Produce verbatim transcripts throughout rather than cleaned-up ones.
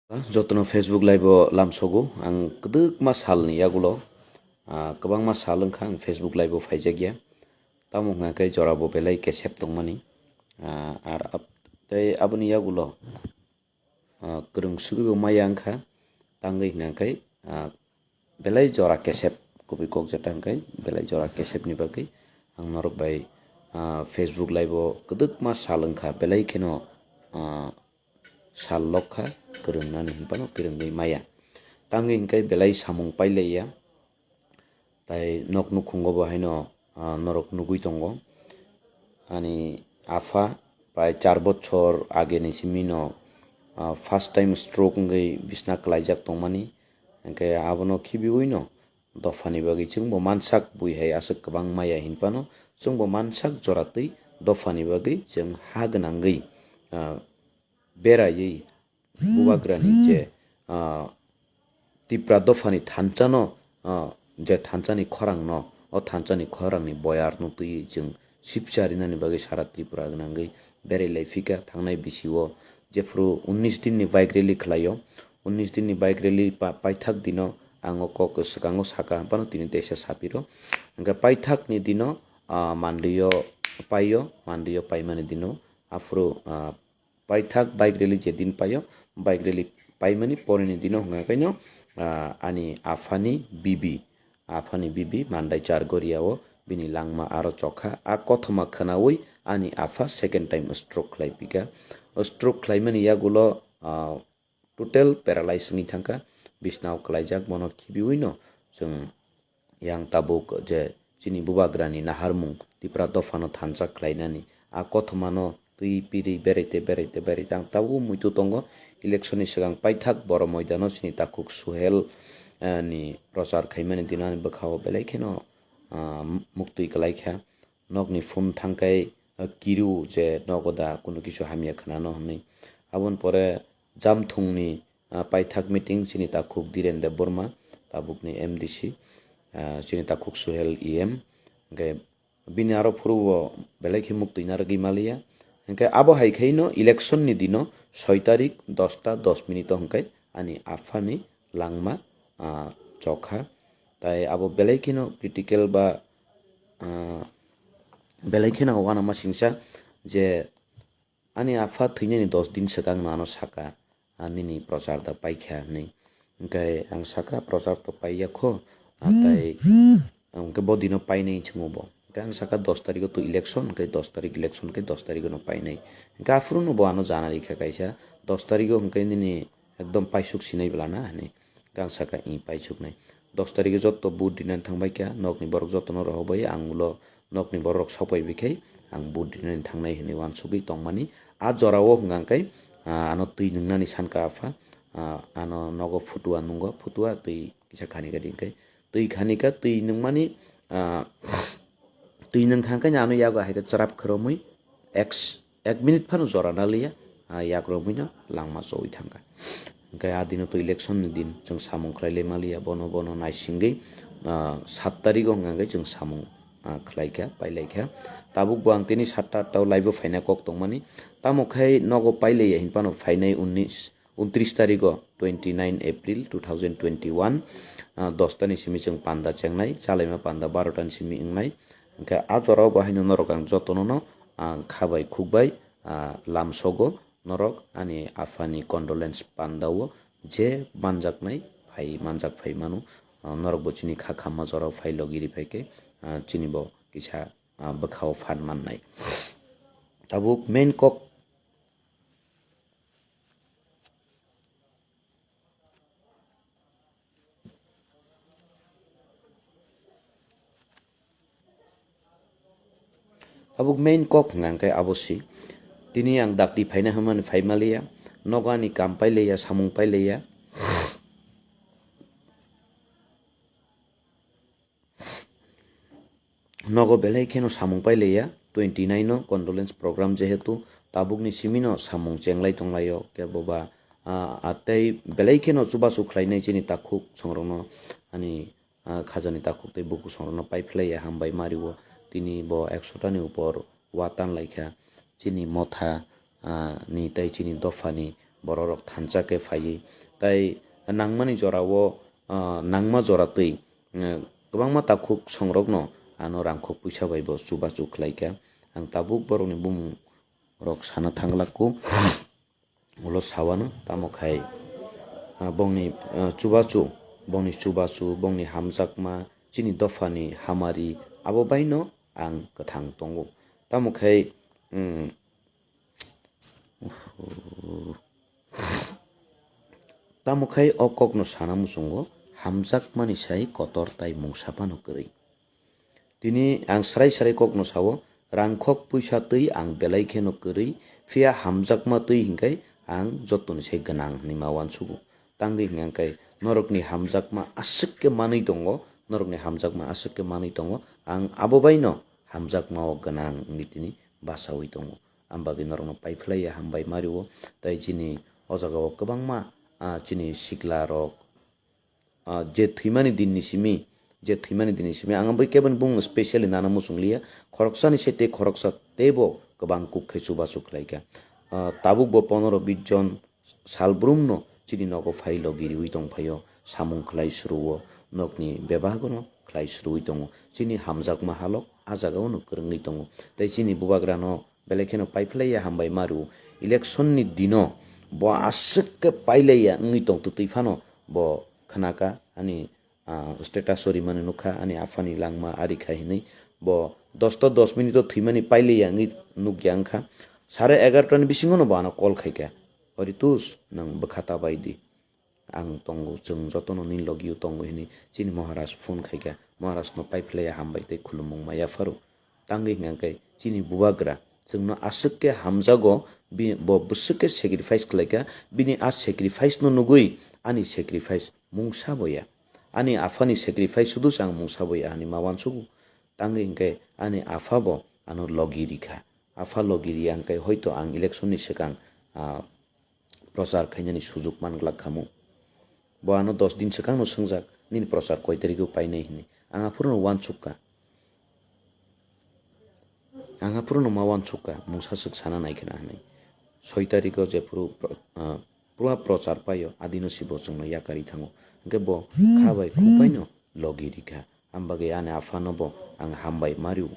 Jotono Facebook live o lamsogo. Ang kwdwkma salni yagulo, ah, kwbangma sal wngkha ang Facebook live o phaijakya. Tamo hwnkha khe jorabo belai kesep tongmani. Ah, ar ab-, tei aboni yagulo, ah, kwrwng sugwibo maya wngkha. Tangwi hwnkha khe, ah, belai jora kesep, kubui kok jeta hwnkhe belai jora kesepni bagwi ang norok bai, ah, Facebook live o kwdwkma sal wngkha, belai kheno, ah, sal lokha, kwrwngnani hinphano kwrwngwi maya. Tangwi hwnkhe belai samung pailaiya, tai nok nukhungo bo haino, ah, norok nugwi tongo. Ani apha prai char bochor ageni simino, ah, first time stroke wngwi bisna kwlaijak tongmani, hwnkhe abono khibiwino dophani bagwi chwngbo mansak bui hai aswk kwbang maya hinphano chwngbo mansak jora twi dophani bagwi chwng ha gwnangwi, ah, beraiwi bubagrani je, ah, Tipra dophani thanchano, ah, je thanchani khorangno, o thanchani khorangni boyarno twiwi chwng sipcha rinani bagwi sara Tripura gwnangwi berai lai phika. Thangnai bisio jephru unnish dinni bike rally khlaio, unnish dinni bike rally pa-, paithak dino ang o kok swkango saka, haphano tini teisa sapiro. Hwnkhe paithakni dino, ah, Mandwio paio, Mandwio paimani dino aphuru, ah, paithak bike rally je din paio, bike rally paimani poreni dino hwnkha khe no, ah, ani aphani bibi, aphani bibi Mandai Chargoria o bini langma aro chokha. A kothoma khwnaui ani apha second time stroke khlai pika. O stroke khlaimani yagulo, ah, total paralyze wngwi thangkha, bisnao kwlaijak, bono khibiui no chwng yang tabuk je chini bubagrani naharmung Tipra dophano thansa khlainani a kothomano twi pirwi beraite beraite beraite ang tabuk muitu tongo. Election ni swkang paithak boro moidano chini takhuk Suhel, eh, ni prochar khaimani dino ani bwkhao belai kheno, ah, muktwi kwlaikha. Nokni phone thangkhai, ah, kiru je nogo da kunu kisu hamya khnano hwnwi. Aboni pore Jamthungni, ah, paithak meeting chini takhuk Dhiren Debbarma, tabukni M D C, ah, chini takhuk Suhel E M, hwnkhe bini aro phurubo belai khe muktwi narwgwi maliya. Hwnkhe abo hai khaino election ni dino soi tarik dosta dos minute o hwnkhe ani aphani langma, ah, chokha. Tai abo belai kheno critical ba, ah, belai kheno uanama singsa je ani apha thwinani dos din swkang no ano saka, ah, nini prochar da paikha hwnwi. Hwnkhe ang saka, prochar to paiya kho, ah, tai hwnkhe bo dino painai hinwi swngo bo. Hwnkhe ang saka dos tarigo to election, hwnkhe dos tarik election khe dos tarigo no painai. Hwnkhe aphuru no bo ano jana rikha kaisa, dos tarigo hwnkhe nini ekdom paisuk sinai bwlana hwnwi. Ang saka, "I, paisuknai." Dos tarikhe joto vote rinani thangbai kha, nokni borok jotono rohorbai, ang ulo nokni borok sokpaibai khai ang vote rinani thangnai hwnwi uansugwi tongmani. A jorao hwnkha khe, ah, ano twi nwngnani sankha apha, ah, ano nogo phutua nwngo, phutua twi kisa khani kha di hwnkhe twi khani kha, twi nungmani, ah, twi nung kha khe ano yago hai khe chwrap khoromwi ek, ek minute phano jora naliya, ah, yak romwi no langma chowi thangkha. Hwnkhe a dino to election ni din, chwng samung khlai lai maliya, bono, bono naisingwi, ah, sat tarigo hwnkha khe chwng samung, ah, khlai kha, pai lai kha. Tabuk bo ang tini satta atta o live o phaina kok tongmani, tamo khai nogo pai laiya hinphano phainai unnish, untris tarigo, twenty nine April two thousand twenty one, ah, dos tani simi chwng panda chengnai, chalaima panda baro tani simi wngnai. Hwnkhe a jorao bo haino norok ang jotono no, ah, kha bai khuk bai, ah, lamsogo norok ani aphani condolence panda o je manjaknai phai manjak phai mano, ah, norok bo chini kha khamma jorao phai logi ri phai khe, ah, chini bo kisa, ah, bwkha o phan mannai. Tabuk main kok Tabuk main kok hwnkha khe abo si. Tini ang dakti phaina hwnmani phai maliya, nogo ani kam pai laiya, samung pai laiya. Nogo belai kheno samung pai laiya, twenty nine o condolence program jehetu tabukni simino samung chenglai tonglaio, keboba, ah, ah, tei belai kheno chubachu khlainai chini takhuk songrokno ani, ah, khajani takhuk tei bukhuk songrokno paiphlaiya hambai mario. Tini bo ekso tani upor wa tanlaikha. Chini motha, ah, ni tei chini dophani bororok thansa khe phaiwi. Tai nangmani jorao, ah, nangma jora twi, eh, kwbangma takhuk songrokno ano rangkhok puisa bai bo chubachu khlai kha. Ang tabuk borokni bumung rok sana thanglaku, ulo sawano, tamo khai, ah, bongni, ah, chubachu, bongni chubachu, bongni hamjakma, chini dophani hamari, abo baino ang kwthang tongo. Tamo khai, mm, tamo khai o kokno sana muchungo, hamjakmani sai kotor tai mungsa phano kwrwi. Tini ang srai srai kokno sao, rangkhok puisa twi ang belai kheno kwrwi, phiya hamjakma twi hinkhe ang jotoni se gwnang hwnwi ma uansugo. Tangwi hwnka khe norokni hamjakma aswk khe manwi tongo, norokni hamjakma aswk khe manwi tongo, ang abo baino hamjakmao gwnang wngwi tini bachaui tongo. Ang bagwi norokno paiphlaiya hambai mario, tai chini o jagao kwbangma, ah, chini sikla rok, ah, je thwimani dinni simi, je thwimani dinni simi, ang abo keboni bumung specially nana muchung liya, khoroksani se tei khoroksa teibo kwbang kuk khe chubachu khlai kha. Ah, tabuk bo pondro bis jon salbrumno chini nogo phai logi riui tong phaio, samung khlai suruo, nokni bebagono khlai suruui tongo. Chini hamjakma halok a jagao no kwrwngwi tongo. Tei chini bubagrano belai kheno paiphlaiya hambai maru. Election ni dino bo aswk khe pailaiya wngwi tong twtwi phano bo khnaka ani, ah, status o rimani nukha ani aphani langma ari kha hinwi. Bo dosta dos minute o thwimani pailaiya wngwi nukya wngkha. Sare egarota ni bisingo no bo ano call khaikha, "Ori tus, nwng bwkha ta bai di." Ang tongo, chwng jotono nini logio tongo hwnwi chini Maharaj phone khaikha. Maharajno paiphlaiya hambai tei khulumung ma yapharo. Tangwi hwnka khe chini bubagra chwngno aswk khe hamjago, bi-, bo bwswk khe sacrifice khlaikha, bini a sacrifice no nugwi ani sacrifice mungsa boya. Ani aphani sacrifice sudu se ang mungsa boya hwnwi ma uansugo. Tangwi hwnkhe ani apha bo ano logi rikha. Apha logi riya hwnkhe hoito ang election ni swkang, ah, prochar khainani sujuk man glak khamu. Bo ano dos din swkangno swngjak, "Nini prochar koi tarikho painai?" hwnwi. Ang aphuru no uansuk kha. Ang aphuru no ma uansuk kha, mungsa swk sana nai khna hwnwi. Soi tarikho jephuru pro-, ah, pura prochar paio, adino si bo chwngno yakarwi thango. Hwnkhe bo kha bai khuk bai no logi rikha. Ang bagwi ani aphano bo ang hambai mario.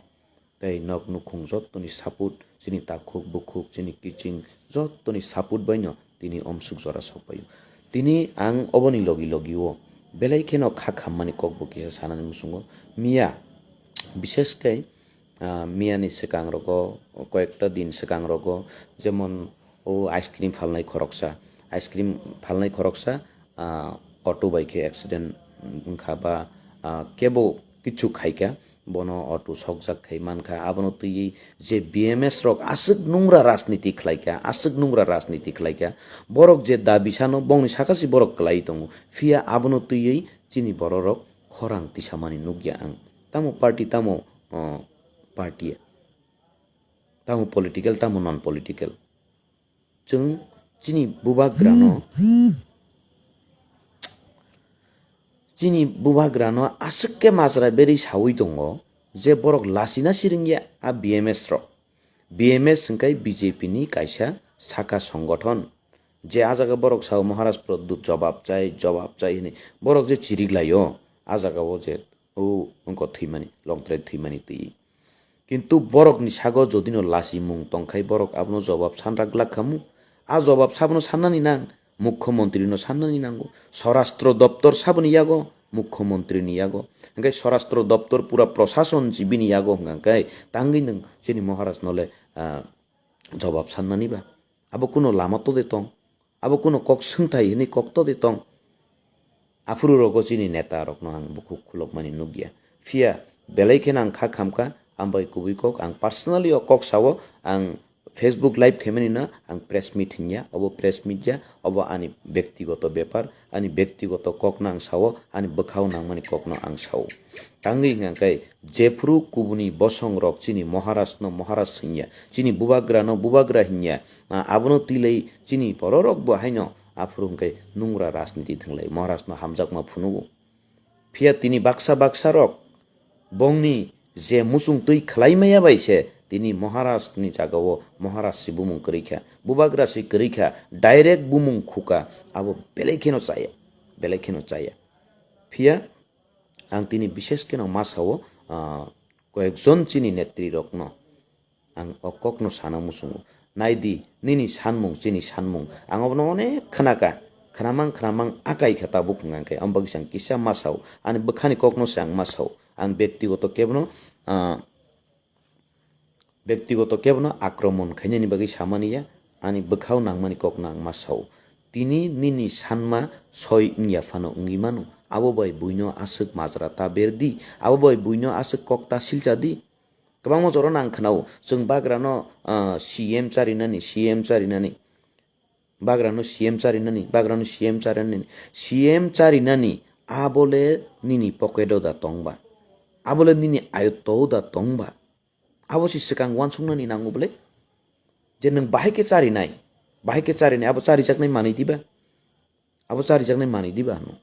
Tei nok nukhung jottoni support, chini takhuk bukhuk, chini kiching jottoni support baino tini omsuk jora sokpaio. Tini ang oboni logi logio belai kheno kha khammani kokbo kisa sanani muchungo. Miya, bishes khe, ah, miyani swkang rogo, koyekta din swkang rogo, jemon o ice cream phalnai khoroksa, ice cream phalnai khoroksa, ah, auto bai khe accident wngkha ba, ah, kebo kichu khaikha, bono auto sokjak khai mankha. Abono twiwi je B M S rok aswk nungra rajniti khlaikha, aswk nungra rajniti khlaikha, borok je dabi sano bongni saka si borok kwlai tongo, phiya abono twiwi chini bororok khorang tisamani nukya ang. Tamo party, tamo, ah, party, tamo political, tamo non political. Chwng chini bubagrano, chini bubagrano aswk khe majra berwi saui tongo je borok lachina sirwngya a B M S rok. B M S hwnkhe B J P ni kaisa saka songothon. Je a jaga borok sao Maharaj Pradyut jobab chai, jobab chai hwnwi borok je chiriklaio, a jagao je o wngkha thwimani, longtrai thwimani twi. Kintu borokni sago jodino lachimung tongkhai borok abono jobab sanra glak khamu. A jobab sabono sannani nang, Mukhyamantri no sannani nango. Swarashtra doptor saboni yago, Mukhyamantri ni yago. Hwnkhe Swarashtra doptor pura prosason si bini yago hwnkha khe tangwi nwng chini Maharaj no le, ah, jobab sannani ba? Abo kuno lama to de tong? Abo kuno kok swngthai hwnwi kok to de tong? Aphuru rogo chini neta rokno ang bukhuk khulokmani nukya. Phiya belai kheno ang kha khamkha, ang bai kubui kok, ang personally o kok sao, ang Facebook live khaimani no ang press meet hinya, obo press meet ya, obo ani bektigoto bepar, ani bektigoto kokno ang sao, ani bwkhao nangmani kokno ang sao. Tangwi hwnkha khe jephru kubuni bosong rok chini Maharaj no Maharaj hinya, chini bubagra no bubagra hinya, a, abono twilai chini bororok bo haino aphuru hwnkhe nungra rajniti thwnglai Maharaj no hamjakma phunugo. Phiya tini baksa baksa rok bongni je muchung twi khlai maya bai se Tini Maharaj ni jaga o Maharaj si bumung kwrwi kha, Bubagra si kwrwi kha, direct bumung khuka, abo belai kheno chaya, belai kheno chaya. Phiya ang tini bishes kheno ma sao, ah, koyekjon chini netri rokno ang o kokno sana muchungo. Naidi, nini sanmung, chini sanmung. Ang obono onek khnaka, khnamang, khnamang akai kha tabuk hwnkha khe, ang bagwi ang kisa ma sao. Ani bwkhani kokno se ang ma sao. Ang bektigoto kebono, ah, bektigoto kebono akromon khainani bagwi samani ya, ani bwkhao nangmani kokno ang ma sao. Tini nini sanma soi wngya phano wngwi mano. Abo bai buino aswk majra ta berdi, abo bai buino aswk kok ta silcha di. Kwbangma jora nang khnao, chwng bagrano, ah, C M charinani, C M charinani. Bagrano C M charinani, bagrano C M charinani. C M charinani, abole nini pocket o da tongba. Abole nini ayotto o da tongba. Abo si swkang uansuknani nango bole. Je nwng bahai khe charinai, bahai khe charinai, abo charijaknai manwi diba? Abo charijaknai manwi diba hwno?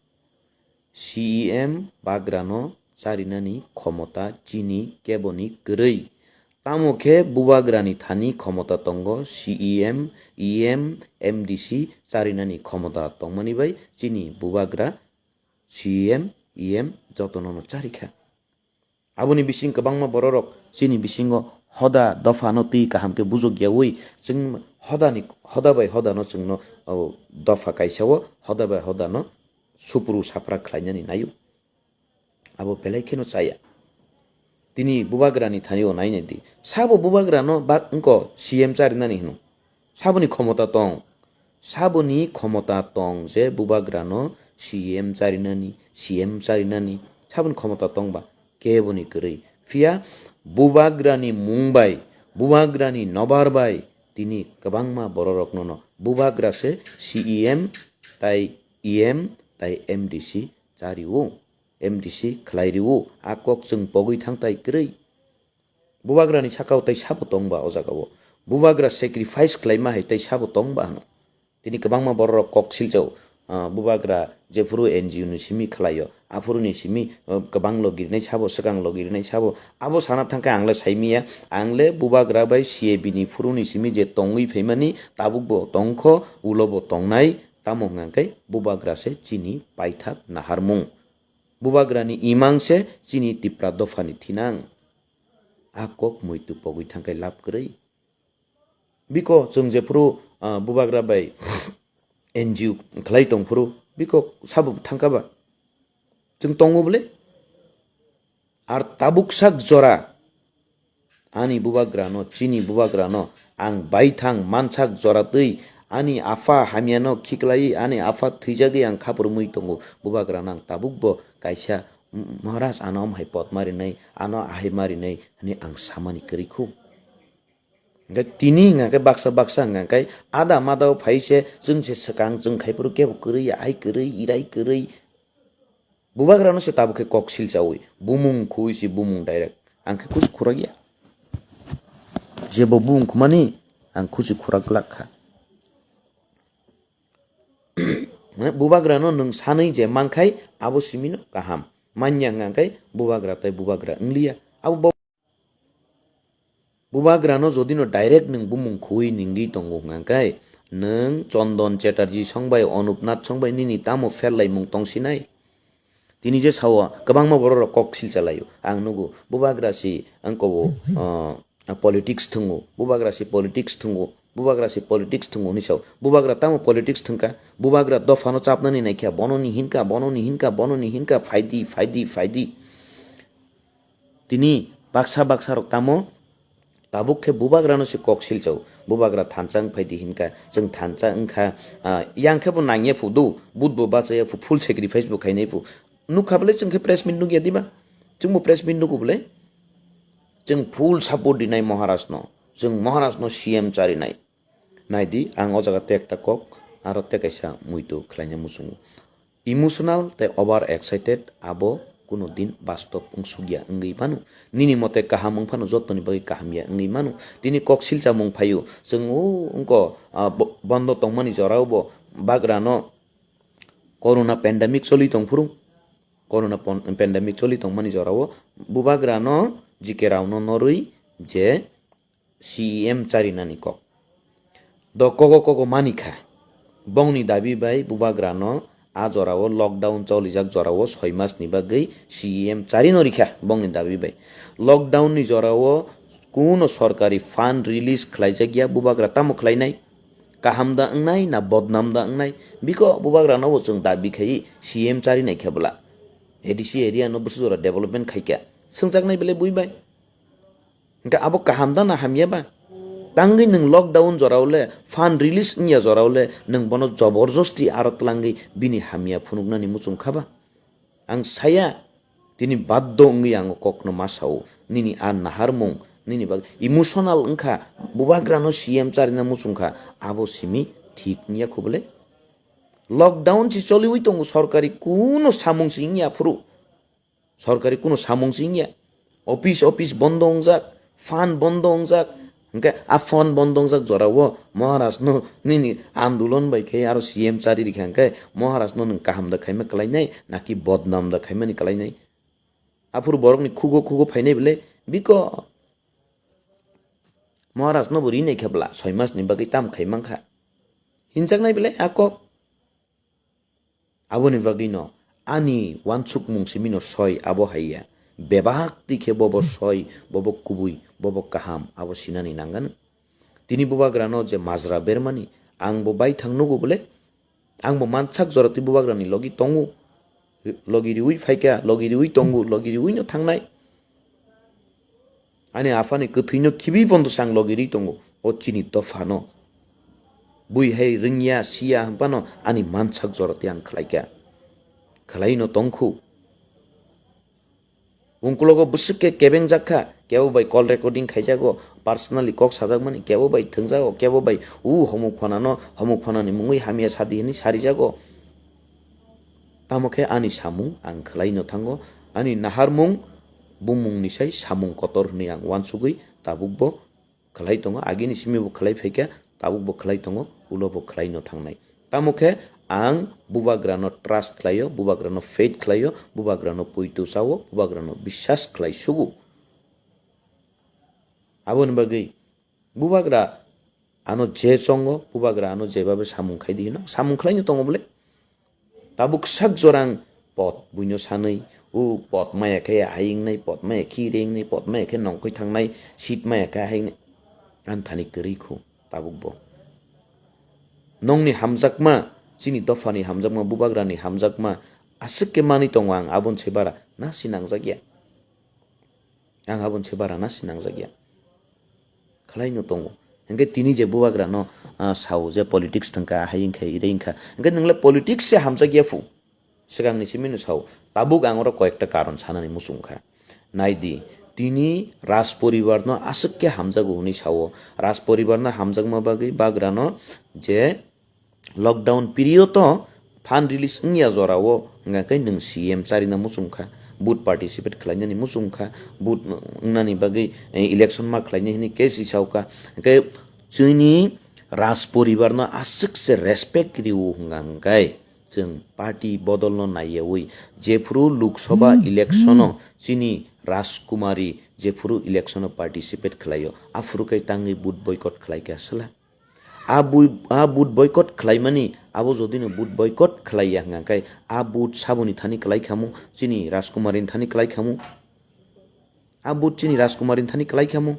C E M bagrano charinani khomota chini keboni kwrwi. Tamo khe bubagrani thani khomota tongo C E M, E M, M D C charinani khomota tongmani bai chini bubagra C E M, E M jotono no charikha. Aboni bising kwbangma bororok chini bisingo hoda dophano twi kaham khe bujokyaui chwng hodani, hoda bai hodano chwngno, o, dopha kaisao hoda bai hodano supru sapra khlainani naio. Abo belai kheno chaya. Tini bubagrani thanio nainai di. Sabo bubagrano bak wngko C M charinani hino. Saboni khomota tong. Saboni khomota tong je bubagrano C M charinani, C M charinani. Saboni khomota tong ba keboni kwrwi. Phiya bubagrani mung bai, bubagrani nobar bai tini kwbangma bororokno no bubagra se C E M tai E M tai M D C chario. M D C khlai rio, a kok chwng pogwi thang tai kwrwi. Bubagrani sakao tai sabo tong ba o jagao? Bubagra sacrifice khlaima hai tai sabo tong ba hwno? Tini kwbangma bororok kok silchao, ah, bubagra jephuru N G O ni simi khlaio, aphuru ni simi, ah, kwbang logi rinai sabo, swkang logi rinai sabo, abo sana thangkhe ang le saimiya, ang le bubagra bai C A B ni phuru ni simi je tongwi phaimani tabuk bo tongkho, ulo bo tongnai, tamo hwnkhe bubagra se chini paithak naharmung. Bubagrani imang se chini Tipra dophani thinang. A kok muitu pogwi thangkhe lab kwrwi. Biko chwng jephuru, ah, bubagra bai N G O khlai tongphuru, biko sabo thangkha ba? Chwng tongo bole? Ar tabuk sak jora ani bubagrano, chini bubagrano ang baithang mansak joratwi ani apha hamyano khiklaiwi ani apha thwijagwi ang khapurmwi tongo. Bubagrano ang tabukbo kaisa, "M-, Maharaj, ano om hai pot marinai, ano ahai marinai," hwnwi ang samani kwrwi khu. Hwnkhe tini hwnkha khe baksa baksa hwnkha khe ada madao phai se chwng se swkang chwng khai phuru kebo kwrwi, ahai kwrwi, irai kwrwi. Bubagrano se tabuk khe kok silchaui, bumung khui si bumung direct. Ang khe kusu khurak ya. Jebo bumung khumani ang kusu khurak glak kha. Bubagrano nwng sanwi je mankhai abo simino kaham. Manya hwnkha khe bubagra tai bubagra wngliya. Abo bo- Bubagrano jodi no direct nwng bumung khui ningwi tongo hwnkha khe, nwng Chondon Chatterjee song bai, Anup Nath song bai nini tamo pherlaimung tong sinai? Tini je sao, kwbangma bororok kok silchalaio. Ang nugo, bubagra si wngko o, ah, politics thwngo, bubagra si politics thwngo, bubagra si politics thwngo hwnwi sao. Bubagra tamo politics thwngkha? Bubagra dophano chapnani naikha, bono ni hinkha, bono ni hinkha, bono ni hinkha, phaidi, phaidi, phaidi. Tini baksa baksa rok tamo tabuk khe bubagrano se kok silchao. Bubagra thansa wng phaidi hinkha, chwng thansa wngkha, ah, yang khe bo nangya phu do, but bo bachaya phu, full sacrifice bo khainai phu. Nukha bole chwng khe press meet nukya diba? Chwngbo press meet nugo bole? Chwng full support rinai Maharaj no. Chwng Maharaj no C M charinai. Naidi, ang o jaga tei ekta kok, aro tei kaisa muitu khlaina muchungo. Emotional tei over excited abo kuno din bastob wngsukya wngwi mano. Nini mote kaham wng phano jotoni bagwi kaham ya wngwi mano. Tini kok silchamung phaio, chwng o wngko, ah, bo-, bondo tongmani jorao bo bagrano corona pandemic choli tongphuru. Corona pon-, pandemic choli tongmani jorao bubagrano G K Rao no norwi je C E M charinani kok. Do kogo kogo mani kha. Bongni dabi bai bubagrano a jorao lockdown cholijak jorao soi masni bagwi C E M charino rikha bongni dabi bai. Lockdown ni jorao kuno sorkari fund release khlaijak ya bubagra tamo khlainai? Kaham da wngnai na bodnam da wngnai? Biko bubagrano bo chwng dabi khai C E M charinai kha bwla. A D C area no bwswk jora development khaikha. Swngjaknai belai bui bai. Hingke abo kaham da na hamya ba? Tangwi nwng lockdown jorao le, fund release wngya jorao le, nwng bono joborjosti aro tlangwi bini hamya phunuknani muchung kha ba? Ang saya, tini baddo wngwi ang o kokno ma sao, nini a naharmung, nini bag emotional wngkha, bubagrano C M charina muchung kha, abo simi thik wngya kho bwle? Lockdown si choliwi tongo, sorkari kuno samung si wngya phuru. Sorkari kuno samung si wngya. Office, office bondo wngjak, fund bondo wngjak. Hingke a fund bondo wngjak jorao Maharaj no nini andolon bai khe aro C M chari rikha hingke Maharaj no nwng kaham da khaima kwlainai, naki bodnam da khaimani kwlainai? Aphuru borokni khugo khugo phainai bwle biko Maharaj no bo rinai khe bwla soi mas ni bagwi tam khai mankha. Hinjaknai bwle a kok. Aboni bagwino ani wansukmung simino soi abo hai ya. Bebak twi khe bobo soi, bobo kubui, bobo kaham, abo sinani nangani. Tini bubagrano je majra bermani, ang bo baithang nugo bole, ang bo mansak jora twi bubagrani logi tongo. Logi riui phaikha, logi riui tongo, logi riui no thangnai. Ani aphani kwthwino khibi pondo chang logirwi tongo o chini dophano. Bui hai rwngya siya hwnphano ani mansak jora tei ang khlaikha. Khlaino tongkhu. Ungkulogo bwswk khe kebengjak kha, kebo bai call recording khaijago, personally kok sajakmani, kebo bai thwngjago, kebo bai u homuk phanano, homuk phanani mungwi hamya sadi hwnwi sarijago. Tamo khe ani samung ang khlai no thango, ani naharmung bumungni sai samung kotor hwnwi ang uansugwi tabukbo khlai tongo, agini simi bo khlai phaikha, tabukbo khlai tongo, ulo bo khlai no thangnai. Tamo khe ang bubagrano trust khlaio, bubagrano faith khlaio, bubagrano poito chao, bubagrano biswas khlai sugo. Aboni bagwi bubagra ano je chongo, bubagra ano jebabe samung khai di hino, samung khlai no tongo bole. Tabuk sak jorang pot buino sanwi, u pot maya khe ahai wngnai, pot maya khe ire wngnai, pot maya khe nongkhoi thangnai, seat maya khe ahai wngnai. Ani thani kwrwi khu tabuk bo. Nongni hamjakma, chini dophani hamjakma, bubagrani hamjakma, aswk khe manwi tongo ang, aboni se bara nasi nangjak ya. Ang aboni se bara nasi nangjak ya. Khlai no tongo. Hingke tini je bubagra no, ah, sao je politics thangka, hai wngkha, ire wngkha. Hingke nwngle politics se hamjak ya phu. Swkangni simi no sao. Tabuk ang oro koyekta karon sanani muchung kha. Nai di, tini Raj poribar no aswk khe hamjago hwnwi sao. Raj poribar no hamjakma bagwi bagra no je lockdown period o fund release wngya jorao hwnka khe nwng C M charina muchung kha, vote participate khlainani muchung kha, vote wngnani bagwi, eh, election ma khlainai hwnwi case rwchao kha. Hwnkhe chini Raj poribar no aswk se respect rw hwnka hwnkhe chwng party bodol no naiyawi jephuru Lok Sabha election o chini Rajkumari jephuru election o participate khlaio aphuru khe tangwi vote boycott khlaikha swla. A bui-, a vote boycott khlaimani, abo jodi no vote boycott khlaiya hwnka khe, a vote saboni thani kwlai khamu, chini Rajkumari ni thani kwlai khamu. A vote chini Rajkumari ni thani kwlai khamu,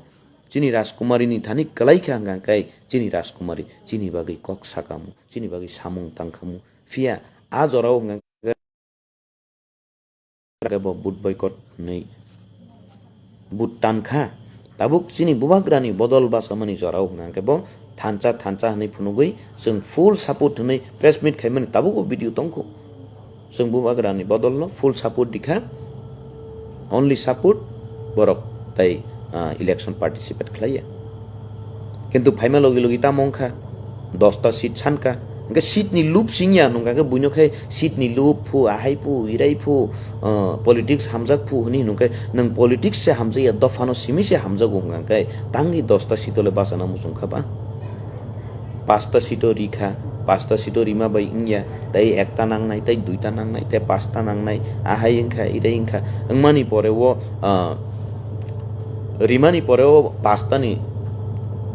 chini Rajkumari ni thani kwlai kha hwnka khe, chini Rajkumari chini bagwi kok sakamu, chini bagwi samung tangkhamu. Phiya a jorao hwnka khe bo vote boycott hwnwi vote tan kha. Tabuk chini bubagrani bodol basamani jorao hwnka khe bo thansa thansa hwnwi phunugwi chwng full support hwnwi press meet khaimani tabuk o video tongkhu. Chwng bubagrani bodolno full support dikha, only support borok tai, ah, election participate khlaiya. Kintu phaima logi logi tamo wngkha, dosta seat sanka. Hingke seat ni lup singya nungka khe buino khe seat ni lup phu, ahai phu, irai phu, ah, politics hamjak phu hwnwi nungkhe nwng politics se hamjakya, dophano simi se hamjago hwnka khe tangwi dosta seat o le bachana muchung kha ba? Pasta seat o rikha, pasta seat o rima bai wngya, tei ekta nangnai, tei duita nangnai, tei pasta nangnai, ahai wngkha, irai wngkha. Wngmani pore o, ah, rimani pore o pasta ni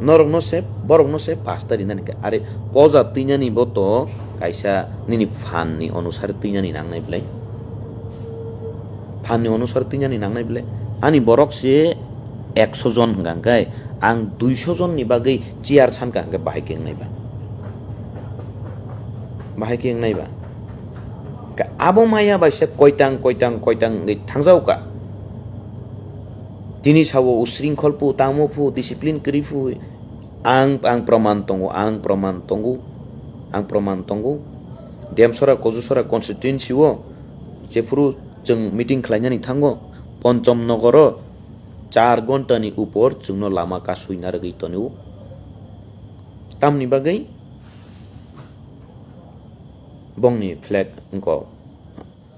Norokno se, borokno se pasta rinani khe. Are poja twinani bo to kaisa nini phan ni onusar twinani nangnai belai. Phan ni onusar twinani nangnai belai. Ani borok se ekso jon hwnkha hwnkhe ang duiso jon ni bagwi chair sankha hwnkhe bahai khe wngnai ba? Bahai khe wngnai ba? Ka-, abo maya bai se koitang, koitang, koitang wngwi thangjago ka. Tini sao usringkhol phu, tamo phu, discipline kwrwi phu, ang, ang proman tongo, ang proman tongo, ang proman tongo. Demsora, Kojusora constituency o jephuru chwng meeting khlainani thango, Ponchom Nogoro char ghonta ni upor chwngno lama kasui narwgwi tonio. Tamni bagwi bongni flag wngkok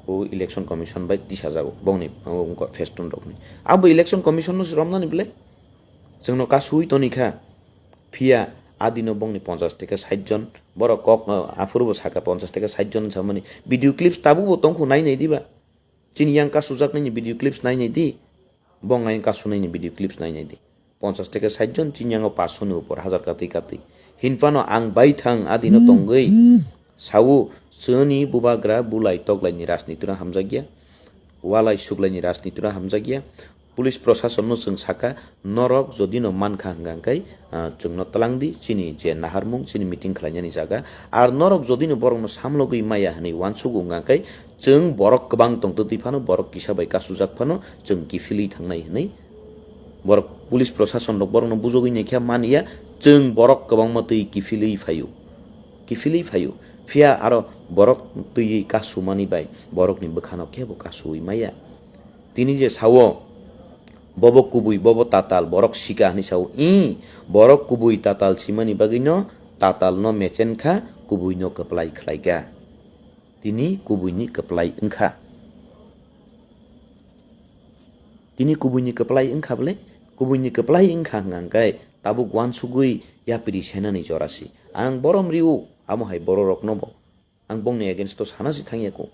o election commission bai tisajago, bongni wngkok festoon rokni. Abo election commission no se romnani belai chwngno kasui tonikha. Phiya adino bongni ponchash theke sait jon, borok kok, uh, aphuru bo saka ponchash theke sait jon samani video clips tabuk bo tongkhu nai nai diba? Chini yang kasujaknai ni video clips nai nai di, bong yang kasunai ni video clips nai nai di. Ponchash theke sait jon, chini yango paanch sho ni upor, hazar katwi katwi. Hinphano ang baithang adino tongwi sao, chwni bubagra bulai toklai ni rajnitiro hamjakya, walai suklai ni rajnitiro hamjakya. Police proshasonno chwng sakha, norok jodi no mankha hwnkha hwnkhe, ah, chwngno twlang di, chini je naharmung, chini meeting khlainani jaga. Ar norok jodi no borokno samlogwi maya hwnwi uansuk wngkha hwnkhe, chwng borok kwbang tongtwtwi phano, borok kisa bai kasujak phano, chwng kiphilwi thangnai hwnwi borok police proshasonrok borokno bujogwi naikha manya, chwng borok kwbangma twi kiphilwi phaio, kiphilwi phaio. Phiya aro borok twiwi kasumani bai borokni bwkhano kebo kasuwi maya. Tini je sao, bobo kubui, bobo tatal, borok sika hwnwi sao. Ih, borok kubui tatal simani bagwino tatalno mechen kha, kubuino kwplai khlai kha. Tini kubuini kwplai wngkha. Tini kubuini kwplai wngkha bwle? Kubuini kwplai wngkha hwnka hwnkhe tabuk uansugwi yapri senani jora si. Ang borom rio, amo hai bororokno bo. Ang bongni against o sana si thangya ko,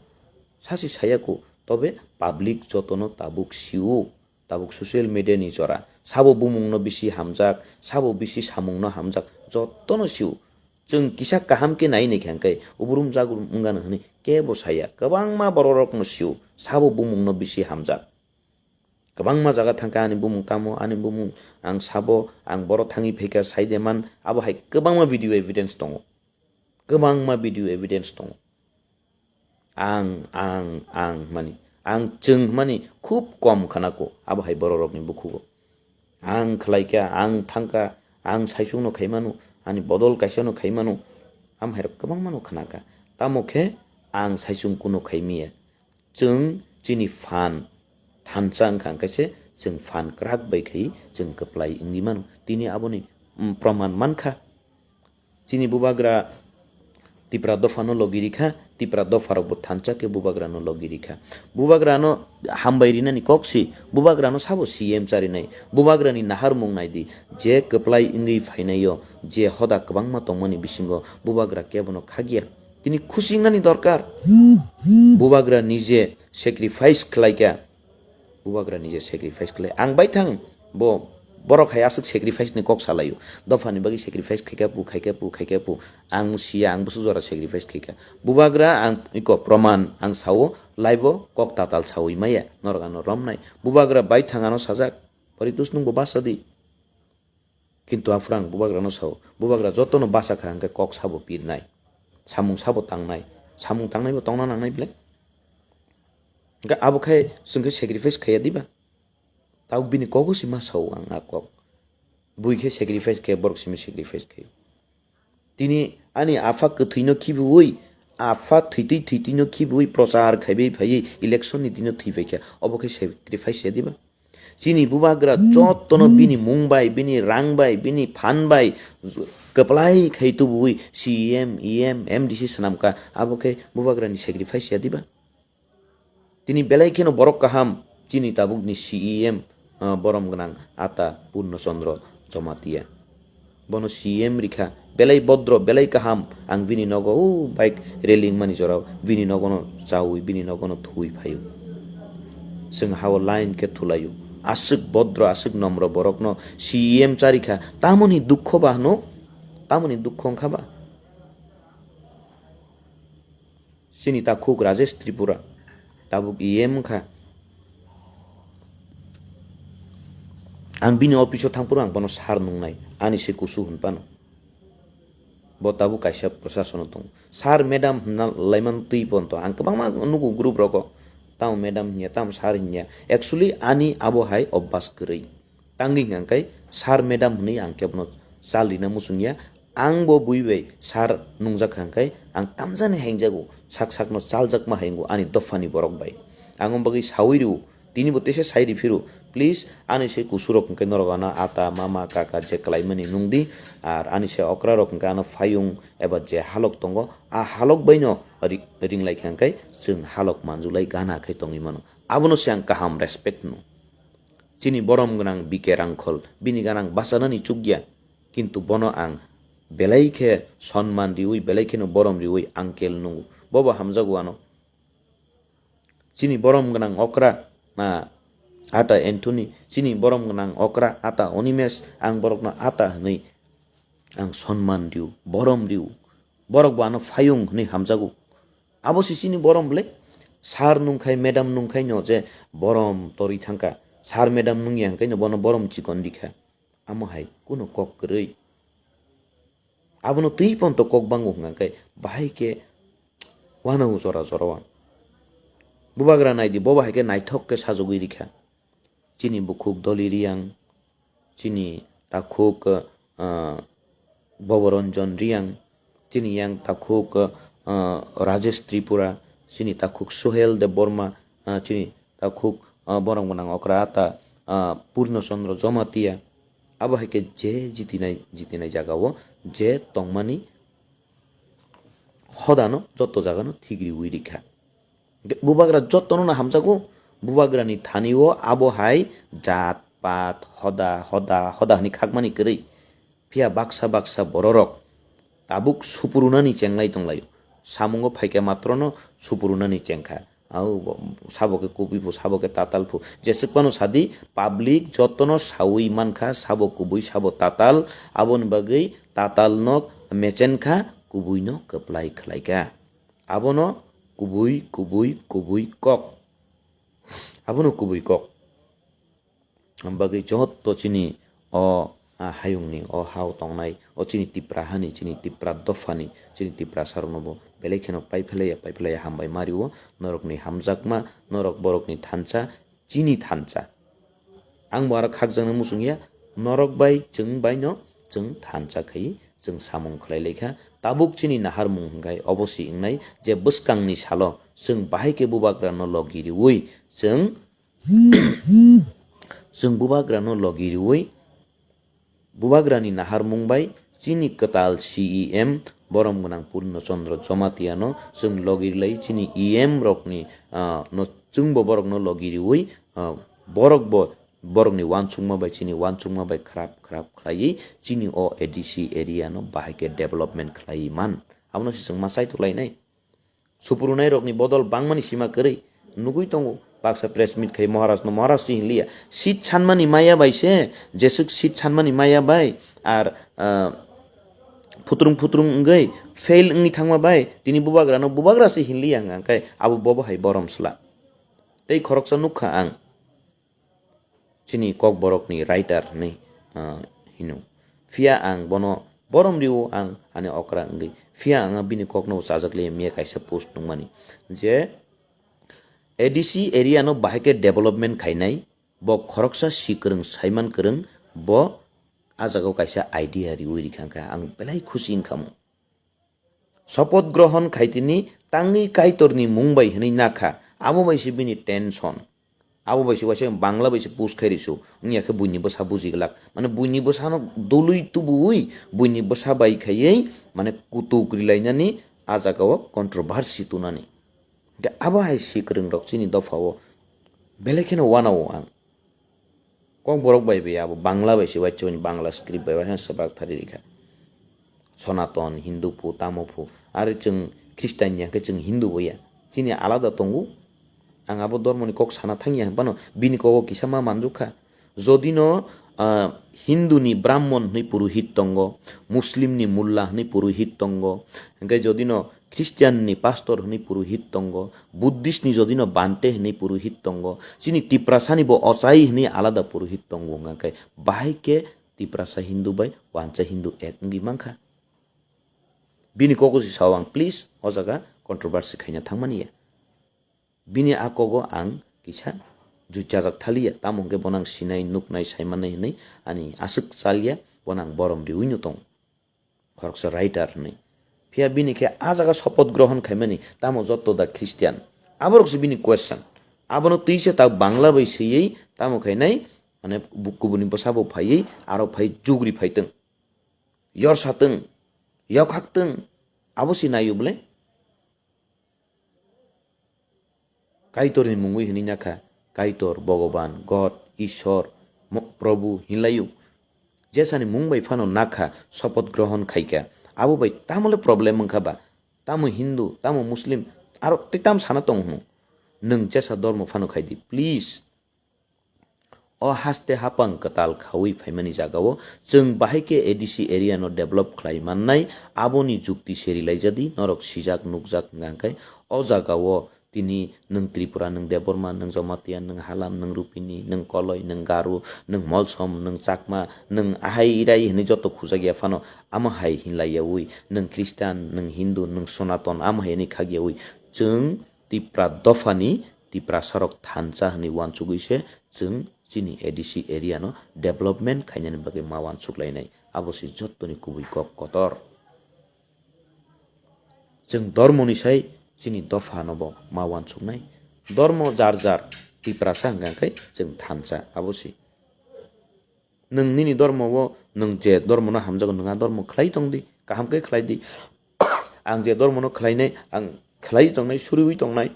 sa si saya ko, tobe public jotono tabuk sio, tabuk social media ni jora, sabo bumung no bisi hamjak, sabo bisi samung no hamjak, jotono sio. Chwng kisa kaham khe nai nai kha hwnkhe, uburum jagurum wngano hwnwi kebo saya, kwbangma bororok no sio, sabo bumung no bisi hamjak. Kwbangma jaga thangkha ani bumung tamo, ani bumung ang sabo, ang boro thangwi phaikha saide man, abo hai kwbangma video evidence tongo. Kwbangma video evidence tongo. Ang, ang, ang hwnmani, ang chwng hwnmani khub kom khna ko, abo hai bororokni bukhugo. Ang khlaikha, ang thangkha, ang saichungno khaimano, ani bodol kaisano khaimano, amo hairok kwbangmano khnakha. Tamo khe ang saichung kuno khaimiya. Chwng chini phan thansa wngkha, hwnkhe se chwng phan kwrak bai khai chwng kwplai wngwi mano. Tini aboni, mm, proman mankha. Chini bubagra Tipra dophano logi rikha, Tipra dopharokbo thansa khe bubagrano logi rikha. Bubagrano hambai rinani kok si, bubagrano sabo C M charinai, bubagrani naharmung naidi, je kwplai wngwi phainaio, je hoda kwbangma tongmani bisingo bubagra kebono khakya. Tini khusi wngnani dorkar. Bubagra nije sacrifice khlaikha. Bubagra nije sacrifice khlai. Ang baithang bo borok hai aswk sacrifice ni kok salaio. Dophani bagwi sacrifice khaikha pu, khaikha pu, khaikha pu. Ang siya, ang bwswk jora sacrifice khaikha. Bubagra ang iko proman ang sao, live o kok tatal sawi maya. Norok ano romnai. Bubagra baithang ano sajak. Poritus nungbo basa di. Kintu aphuru ang bubagrano sao, bubagra jotono basa kha hwnkhe kok sabo pirnai, samung sabo tangnai, samung tangnaibo tongna nangnai belai. Hwnkhe abo khai chwng khe sacrifice khaiya diba? Tabuk bini kogo se ma sao ang a kok. Bui khe sacrifice khe borok simi sacrifice khaio. Tini ani apha kwthwino khibiui, apha thwitwi thwitwino khibiui prochar khaibai phaiwi election ni dino thwi paikha, obo khe sacrifice ya diba? Chini bubagra jotono bini mung bai, bini rang bai, bini phan bai kwplai khai tubuui C E M, E M, M D C swnamkha, abo khe bubagrani sacrifice ya diba? Tini belai kheno borok kaham, chini tabukni C E M, ah, borom gwnang ata Purno Chandra Jamatia. Bono C M rikha, belai bodro, belai kaham, ang bini nogo o bike railing mani jorao bini nogono chaui, bini nogono thuwi phaio. Chwng hao line khe thulaio, Aswk bodro, aswk nomro borokno C E M charikha, tamoni dukho ba hwno? Tamoni dukho wngkha ba? Chini takhuk Rajesh Tripura tabuk E M wngkha. Ang bini office o thangphuru ang bono sir nungnai, ani se kusu hwn phano. Bo tabuk kaisa prosasono tongo. Sir, madam hwnna laiman twi ponto. Ang kwbangma nugo group rogo. Tamo madam hinya, tamo sir hinya. Actually, ani abo hai obvas kwrwi. Tangwi hwnkha khe sir, madam hwnwi ang kebono chal rina muchungya. Ang bo bui bai sir nungjak kha hwnkhe ang tamjani haingjago. Sak sakno chaljakma haingo ani dophani borok bai. Ang omo bagwi saui rw. Tini bo teisa sai riphiru, please, ani se kusurok hwnkhe norok ano ata, mama, kaka je kwlaimani nungdi, ar ani se okrarok hwnkhe ano phayung eba je halok tongo, a halok baino ri-, ringlaikha hwnkhe chwng halok manjulai gana khe tongwi mano. Abono se ang kaham respect hwno. Chini borom gwnang B K Rangkhol, bini gana ang bachanani chukya, kintu bono ang belai khe sonman riwi, belai kheno borom riwi uncle nungo. Bobo hamjago ano. Chini borom gwnang okra, ah, ata Anthony, chini borom gwnang okra, ata Onimesh, ang borokno ata hwnwi ang sonman rw, borom rw. Borok bo ano phayung hwnwi hamjago. Abo se chini borom le? Sir nungkhai, madam nungkhai no je borom torwi thangkha. Sir, madam nungya hwnkhe no bono borom chikon rikha. Amo hai kuno kok kwrwi. Abono twi ponto kok bango hwnkha khe bahai khe wanao jora jora o. Bubagra naidi, bo bahai khe naithok khe sajagwi rikha. Chini bukhuk Doli Riyang, chini takhuk, ah, Boboranjan Riyang, chini yang takhuk, ah, Rajesh Tripura, chini takhuk Suhel Debbarma, ah, chini takhuk, ah, borom gwnang okra ata, ah, Purno Chandra Jamatia. Abo hai khe je jitinai, jitinai jaga o je tongmani hodano joto jagano thik riwi rikha. Bubagra jotono no hamjago, bubagrani thani o abo hai jat, pat, hoda, hoda, hoda hwnwi khakmani kwrwi. Phiya baksa baksa bororok tabuk supurunani chenglai tonglaio. Samungo phaikhe matrono supurunani chengkha. Au bo, sabo khe kubui phu, sabo khe tatal phu. Jeswk phano sadi, public jotono saui mankha, sabo kubui, sabo tatal, aboni bagwi tatalno mechenkha, kubuino kwplai khlaikha. Abono kubui, kubui, kubui kok. Abono kubui kok. Bagwi joto chini o, ah, hayungni o hao tongnai, o chini Tipra hani, chini Tipra dophani, chini Tiprasarokno bo belai kheno paiphlaiya, paiphlaiya hambai ma rio, norokni hamjakma, norok borokni thansa, chini thansa. Ang bo aro khakjakna muchungya, norok bai chwng baino chwng thansa khai chwng samung khlai laikha. Tabuk chini naharmung hwnkhe obo si wngnai je bwskangni salo chwng bahai khe bubagrano logi riui chwng Chwng bubagrano logi riui, bubagrani naharmung bai chini kwtal C E M borom gwnang Purno Chandra Jamatia no chwng logi rilai, chini E M rokni, ah, no chwngbo borokno logi riui, ah, borok bo borokni uansukma bai chini uansukma bai khrap khrap khlaiwi chini o A D C area no bahai khe development khlaiwi man. Abono se chwng ma chai tuklainai. Supurunairokni bodol bangmani sima kwrwi nugui tongo. Baksa press meet khai Maharajno Maharaj se hinliya. Seat sanmani maya bai se, jeswk seat sanmani maya bai, ar, ah, phutrung phutrung wngwi fail wngwi thangma bai, tini bubagrano bubagra se hinliya hwnka khe abo bobo hai borom sla. Tei khoroksa nukha ang. Chini Kokborokni writer hinwi, ah, hino. Phiya ang bono borom rio ang ani okra wngwi. Phiya ang bini kokno bo chajak liya miya kaisa post nungmani je A D C area no bahai khe development khainai, bo khoroksa si kwrwng, saiman kwrwng, bo ah jagao kaisa idea riui rikha kha ang belai khusi wngkhamu. Sopoth grohon khai tini tangwi Kaitorni mung bai hwnwi nakha, abo bai se bini tension. Abo bai se waisa Bangla bai se push khai risu, wngya khe buini bwsa buji glak. Mane buini bwsano dului tubuwi, buini bwsa bai khaiwi, mane kutuk rilainani ah jagao controversy tunani. Hwnkhe abo hai si kwrwng rok chini dopha o belai kheno wanao ang. Kokborok bai bai abo Bangla bai se uaisa Bangla script bai uaisa swbak thari rikha. Sonaton, Hindu phu, tamo phu. Are chwng Christian ya khe chwng Hindu bo ya. Chini alada tongo. Ang abo dormoni kok sana thangya hwnphano bini kogo kisa ma manjukha. Jodino, ah, Hinduni Brahmon hwnwi purohit tongo, Muslimni Mulla hwnwi purohit tongo, hwnkhe jodino Christianni pastor hwnwi purohit tongo, Buddhistni jodino Bhante hwnwi purohit tongo, chini Tiprasani bo ochai hwnwi alada purohit tongo, hwnkhe bahai khe Tiprasa Hindu bai wansa Hindu ek wngwi mankha. Bini kogo se sao ang, please, o jaga controversy khaina thangmani ya. Bini a kogo ang kisa juchajak thaliya, tamo hwnkhe bono ang sinai, nuknai, saimannai hwnwi ani aswk chalya, bono ang borom riwino tong. Khoroksa writer hwnwi. Phiya bini khe a jaga sopoth grohon khaimani, tamo jotto da Christian. Aborok se bini question. Abono twi se ta Bangla bai swiwi tamo khainai, mane bu-, kubuni bwsabo phaiwi, aro phai jugri phaitwng. Yor satwng, yokhak twng, abo se naio bwle? Kaitorni mungwi hwnwi nakha, Kaitor, Bhogoban, God, Ishwar, mo-, Prabhu hinlaio. Jesani mung bai phano nakha, sopoth grohon khaikha. Abo bai tamole problem wngkha ba? Tamo Hindu, tamo Muslim, aro tei tam sana tong hwno? Nwng jesa dormo phano khaidi, please. O haste hapang kwtal khaui phaimani jagao chwng bahai khe A D C area no develop khlai mannai, aboni jukti seri laijadi, norok sijak nukjak hwnkha khe o jagao tini nwng Tripura, nwng Debbarma, nwng Jamatia, nwng Halam, nwng Rupini, nwng Koloi, nwng Garo, nwng Molsom, nwng Chakma, nwng ahai irai hwnwi joto khujak ya phano, amo hai hinlai yaui, nwng Khristan, nwng Hindu, nwng Sonaton, amo hai hwnwi khak yaui chwng Tipra dophani Tiprasarok thansa hwnwi uansugwi se chwng chini A D C area no development khainani bagwi ma uansuk lainai. Abo se jottoni kubui kok kotor. Chwng dormoni sai chini dopha no bo ma uansuknai. Dormo jar jar Tiprasa hwnkha khe chwng thansa, abo se. Nwng nini dormo o, nwng je dormo no hamjago, nwng a dormo khlai tong di, kaham khe khlai di. Ang je dormo no khlainai, ang khlai tongnai, suriui tongnai.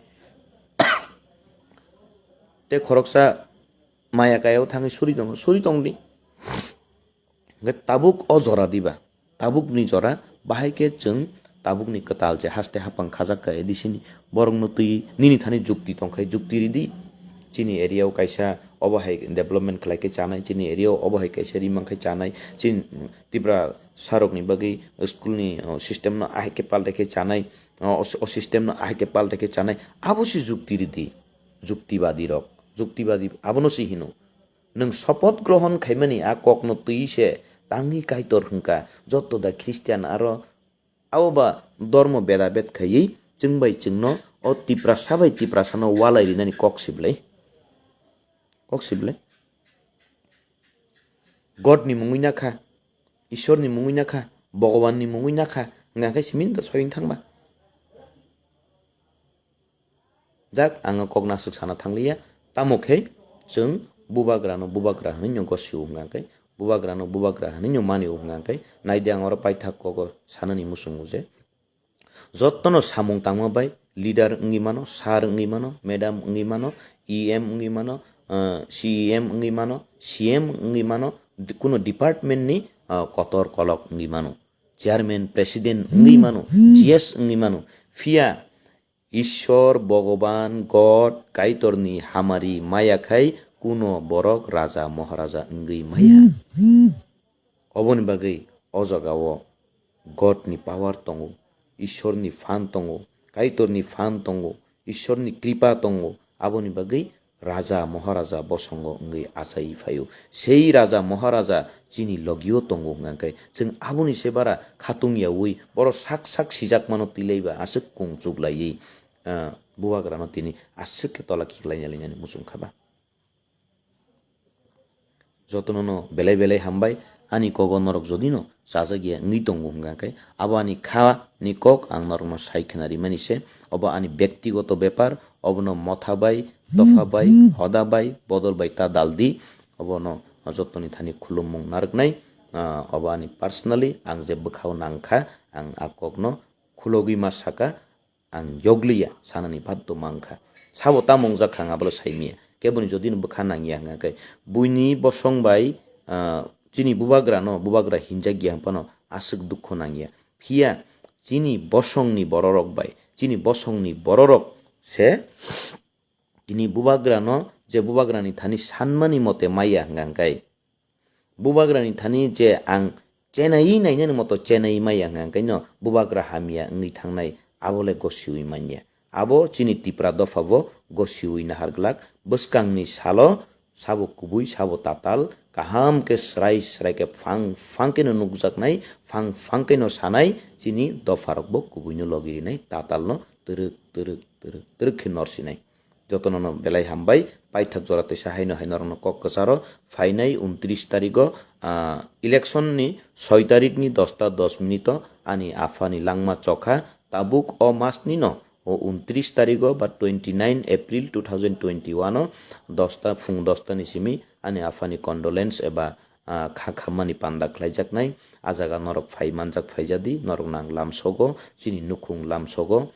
Tei khoroksa maya kaya o thangwi suri tongo, suri tong di. Hwnkhe tabuk o jora diba? Tabukni jora, bahai khe chwng tabukni kwtal je haste hapang khajak kha A D C ni, borokno twi nini thani jukti tongkhai, jukti ridi. Chini area o kaisa obo hai development khlai khe chanai, chini area o obo hai kaisa rimang khai chanai, chini Tiprasarokni bagwi school ni, o, system no ahai khe paltai khe chanai, o, o, o system no ahai khe paltai khe chanai, abo se jukti ridi, juktibadi rok, juktibadi abono se hino. Nwng sopoth grohon khaimani a kokno twi se tangwi Kaitor hwnkha, joto da Christian aro abo ba dormo beda bed khaiwi chwng bai chwngno o Tiprasa bai Tiprasano walai rinani kok siblai. Kok siblai. Godni mungwi nakha, Ishwarni mungwi nakha, Bhagwanni mungwi nakha, hwnkha khe simin da soyeng thangba. Jak, ang o kok naswk sana thangliya. Tamo khe chwng bubagrano bubagra hwnwi no gosio hwnkha khe, bubagrano bubagra hwnwi no manio hwnkha khe, naidi ang oro paithak kogo sanani muchungo je, jottono samung tangma bai leader wngwi mano, sir wngwi mano, madam wngwi mano, E M wngwi mano, ah, C E M wngwi mano, C M wngwi mano, di-, kuno department ni, ah, kotor kolok wngwi mano, chairman, president wngwi mano, G S wngwi mano. Phiya Ishwar, Bhogoban, God, Kaitorni hamari maya khai kuno borok raja, moharaja wngwi maya. Oboni bagwi o jagao Godni power tongo, Ishwarni phan tongo, Kaitorni phan tongo, Ishwarni kripa tongo. Aboni bagwi raja, moharaja bosongo wngwi achai phaio. Sei raja, moharaja chini logio tongo hwnkha khe, chwng aboni se bara khatung yaui, borok sak sak sijakmano twilaiba aswk kung chuklaiwi, ah, bubagrano tini aswk khe tola khiklaina lainani muchung kha ba. Jotono no belai belai hambai, ani kogo norok jodino chajakya wngwi tongo hwnkha khe, abo ani kha ni kok ang norokno sai khna rimani se, obo ani bektigoto bepar, obono motha bai, dopha bai, hoda bai, bodol bai ta daldi, obono jotoni thani khulumung narwknai, ah, obo ani personally ang je bwkhao nangkha, ang a kokno khulogwi ma saka, ang yogliya sanani baddo mankha. Sabo tamo wngjak kha ang abole saimiya. Keboni jodi no bwkha nangya hwnkha khe, buini bosong bai, ah, chini bubagra no bubagra hinjak ya hwnphano aswk dukho nangya. Phiya chini bosongni bororok bai, chini bosongni bororok se Chini bubagrano je bubagrani thani sanmani mote maya hwnkha hwnkhe, bubagrani thani je ang chenaiwi nainani moto chenaiwi maya hwnkha hwnkhe no bubagra hamya wngwi thangnai, abo le gosiwi manya. Abo chini Tipra dopha bo gosiwi nahar glak. Bwskangni salo sabo kubui, sabo tatal, kaham khe srai srai khe phang phang khe no nukjaknai, phang phang khe no sanai, chini dopha rok bo kubui no logi rinai, tatal no twrwk twrwk twrwk twrwk khe norsinai. Jotono no belai hambai, paithak jora teisa haino hai norokno kok kwcharo phainai untris tarigo, ah, election ni soi tarikni dosta dos minute o ani aphani langma chokha, tabuk o masni no o untris tarigo ba twenty nine April two thousand twenty one o dosta, phung dosta ni simi ani aphani condolence eba, ah, kha khammani panda khlaijaknai. A jaga norok phai manjak phaijadi, norok nang lamsogo, chini nukhung lamsogo.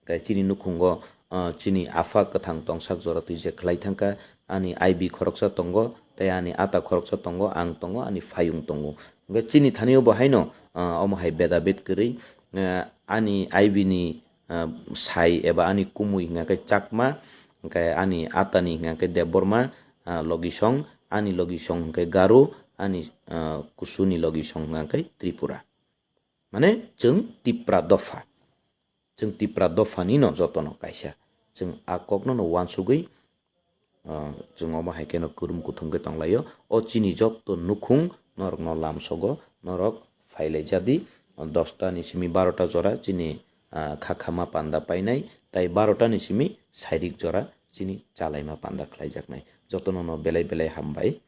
Tei chini nukhungo, ah, chini apha kwthang tongsak jora twi je khlai thangkha, ani I B khoroksa tongo, tei ani ata khoroksa tongo, ang tongo, ani phayung tongo. Hwnkhe chini thani o bo haino, ah, omo hai beda bed kwrwi, ah, ani I B ni, ah, sai eba ani kumui hwnkha khe Chakma, hwnkhe ani atani hwnkha khe Debbarma, ah, logisong, ani logisong hwnkhe Garo, ani, ah, kusuni logisong hwnkha khe Tripura. Mane chwng Tipra dopha. Chwng Tipra dophani no jotono kaisa. Chwng a kokno no uansugwi, ah, chwng omo hai kheno kwrwng kuthum khe tonglaio. O chini jotto nukhung norokno lamsogo, norok phailaijadi. Dosta ni simi barota jora chini, ah, kha khama panda painai, tai barota ni simi sairik jora chini chalaima panda khlaijaknai. Jotono no belai belai hambai.